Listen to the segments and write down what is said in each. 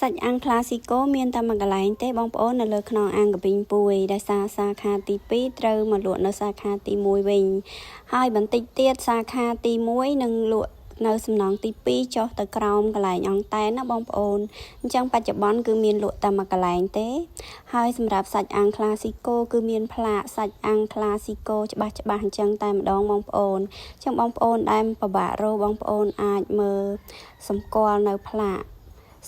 សាច់អាំងក្លាស៊ីកូមានតែមួយកន្លែងទេបងប្អូននៅលើខ្នងអាងកពីងពួយដោយសារសាខាទី2ត្រូវមកលក់នៅសាខាទី1វិញហើយបន្តិចទៀតសាខាទី1នឹងលក់នៅសំណង់ទី2ចុះទៅក្រោមកន្លែងអង់តែនណាបងប្អូនអញ្ចឹងបច្ចុប្បន្នគឺមានលក់តែមួយកន្លែងទេហើយសម្រាប់សាច់អាំងក្លាស៊ីកូគឺមានផ្លាកសាច់អាំងក្លាស៊ីកូច្បាស់ច្បាស់អញ្ចឹងតែម្ដងបងប្អូនអញ្ចឹងបងប្អូនដែលពិបាករកបងប្អូនអាចមើលសម្គាល់នៅផ្លាក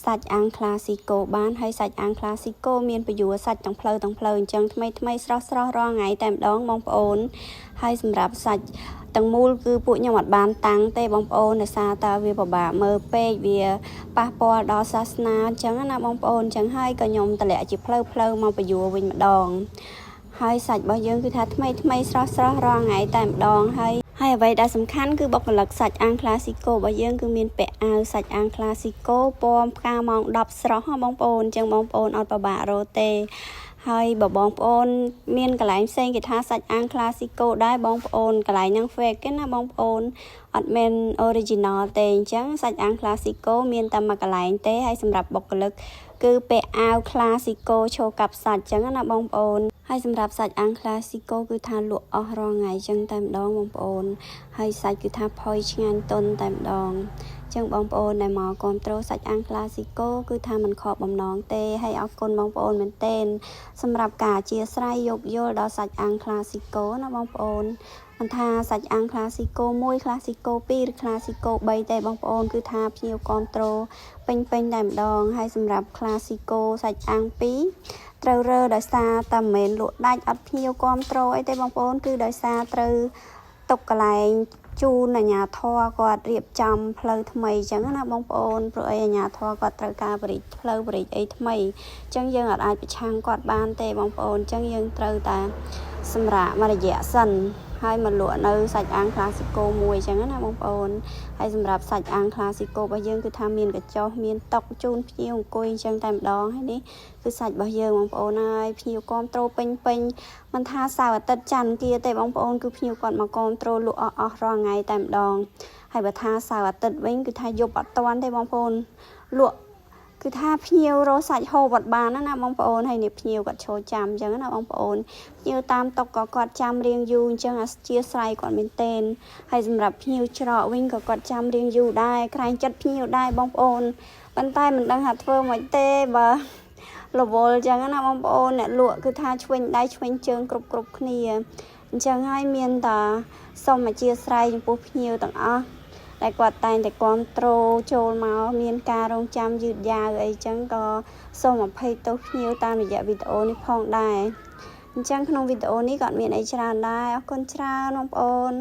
សាច់អាំងក្លាស៊ីកូបានហើយសាច់អាំងក្លាស៊ីកូមានពយួរសាច់ទាំងផ្លូវទាំងផ្លូវអញ្ចឹងថ្មីថ្មីស្រស់ស្រស់រាល់ថ្ងៃតែម្ដងបងប្អូនហើយសម្រាប់សាច់ទាំងមូលគឺពួកខ្ញុំអត់បានតាំងទេបងប្អូនដោយសារតើវាពិបាកមើលពេកវាប៉ះពាល់ដល់សាសនាអញ្ចឹងណាបងប្អូនអញ្ចឹងហើយក៏ខ្ញុំតម្លាក់ជាផ្លូវផ្លូវមកពយួរវិញម្ដងហើយសាច់របស់យើងគឺថាថ្មីថ្មីស្រស់ស្រស់រាល់ថ្ងៃតែម្ដងហើយហើយអ្វីដែលសំខាន់គឺបុគ្គលិកសាច់អាំងក្លាស៊ីកូរបស់យើងគឺមានពាក់អាវសាច់អាំងក្លាស៊ីកូពណ៌ផ្កាម៉ោង10ស្រស់ហ៎បងប្អូនអញ្ចឹងបងប្អូនអត់ពិបាករកទេហើយបើបងប្អូនមានកន្លែងផ្សេងគេថាសាច់អាំងក្លាស៊ីកូដែរបងប្អូនកន្លែងហ្នឹង fake ទេណាបងប្អូនអត់មែន original ទេអញ្ចឹងសាច់អាំងក្លាស៊ីកូមានតែមួយកន្លែងទេហើយសម្រាប់បុគ្គលិកគឺពាក់អាវក្លាស៊ីកូឈរកាប់សាច់អញ្ចឹងណាបងប្អូនហើយសម្រាប់សាច់អាំងក្លាស៊ីកូគឺថាលក់អស់រាល់ថ្ងៃអញ្ចឹងតែម្ដងបងប្អូនហើយសាច់គឺថាផុយឆ្ងាញ់តុនតែម្ដងចឹងបងប្អូនដែលមកគ្រប់ត្រូលសាច់អាំងក្លាស៊ីកូគឺថាមិនខកបំណងទេហើយអរគុណបងប្អូនមែនទែនសម្រាប់ការអធិស្ឋានយោគយល់ដល់សាច់អាំងក្លាស៊ីកូណាបងប្អូនមិនថាសាច់អាំងក្លាស៊ីកូ1ក្លាស៊ីកូ2ឬក្លាស៊ីកូ3ទេបងប្អូនគឺថាភ្ញៀវគ្រប់ត្រូលពេញពេញតែម្ដងហើយសម្រាប់ក្លាស៊ីកូសាច់អាំង2ត្រូវរើដោយសារតែមិនមែនលក់ដាច់អត់ភ្ញៀវគ្រប់ត្រូលអីទេបងប្អូនគឺដោយសារត្រូវទុកកន្លែងជូនអាជ្ញាធរគាត់រៀបចំផ្លូវថ្មីអញ្ចឹងណាបងប្អូនព្រោះអីអាជ្ញាធរគាត់ត្រូវការបរិចផ្លូវបរិចអីថ្មីអញ្ចឹងយើងអាចប្រឆាំងគាត់បានទេបងប្អូនអញ្ចឹងយើងត្រូវតែសម្រាប់មួយរយៈសិនហើយមកលក់នៅសាច់អាំងក្លាស៊ីកូមួយអញ្ចឹងណាបងប្អូនហើយសម្រាប់សាច់អាំងក្លាស៊ីកូរបស់យើងគឺថាមានកញ្ចុះមានតុកជូនភ្ញៀវអង្គុយអញ្ចឹងតែម្ដងហើយនេះគឺសាច់របស់យើងបងប្អូនហើយភ្ញៀវគាំត្រូពេញពេញមិនថាសៅរ៍អាទិត្យច័ន្ទគាទេបងប្អូនគឺភ្ញៀវគាត់មកគាំត្រូលក់អស់អស់រាល់ថ្ងៃតែម្ដងហើយបើថាសៅរ៍អាទិត្យវិញគឺថាយប់អត់តាន់ទេបងប្អូនលក់គឺថាភ្ញៀវរកសាច់ហូបអត់បានណាបងប្អូនហើយនេះភ្ញៀវគាត់ឈរចាំអញ្ចឹងណាបងប្អូនភ្ញៀវតាមតុកក៏គាត់ចាំរៀងយូរអញ្ចឹងអធិស្ឋានគាត់មែនទែនហើយសម្រាប់ភ្ញៀវច្រកវិញក៏គាត់ចាំរៀងយូរដែរក្រែងចិត្តភ្ញៀវដែរបងប្អូនប៉ុន្តែមិនដឹងថាធ្វើមិនទេបើរវល់អញ្ចឹងណាបងប្អូនអ្នកលក់គឺថាឆ្វេងដៃឆ្វេងជើងគ្រប់គ្រប់គ្នាអញ្ចឹងហើយមានតាសូមអធិស្ឋានចំពោះភ្ញៀវទាំងអស់ដែលគាត់តែងតែគ្រប់ត្រូលចូលមកមានការរងចាំយឺតយ៉ាវអីចឹងក៏សូមអភ័យទោសភ្ញៀវតាមរយៈវីដេអូនេះផងដែរអញ្ចឹងក្នុងវីដេអូនេះក៏អត់មានអីច្រើនដែរអរគុណច្រើនបងប្អូន។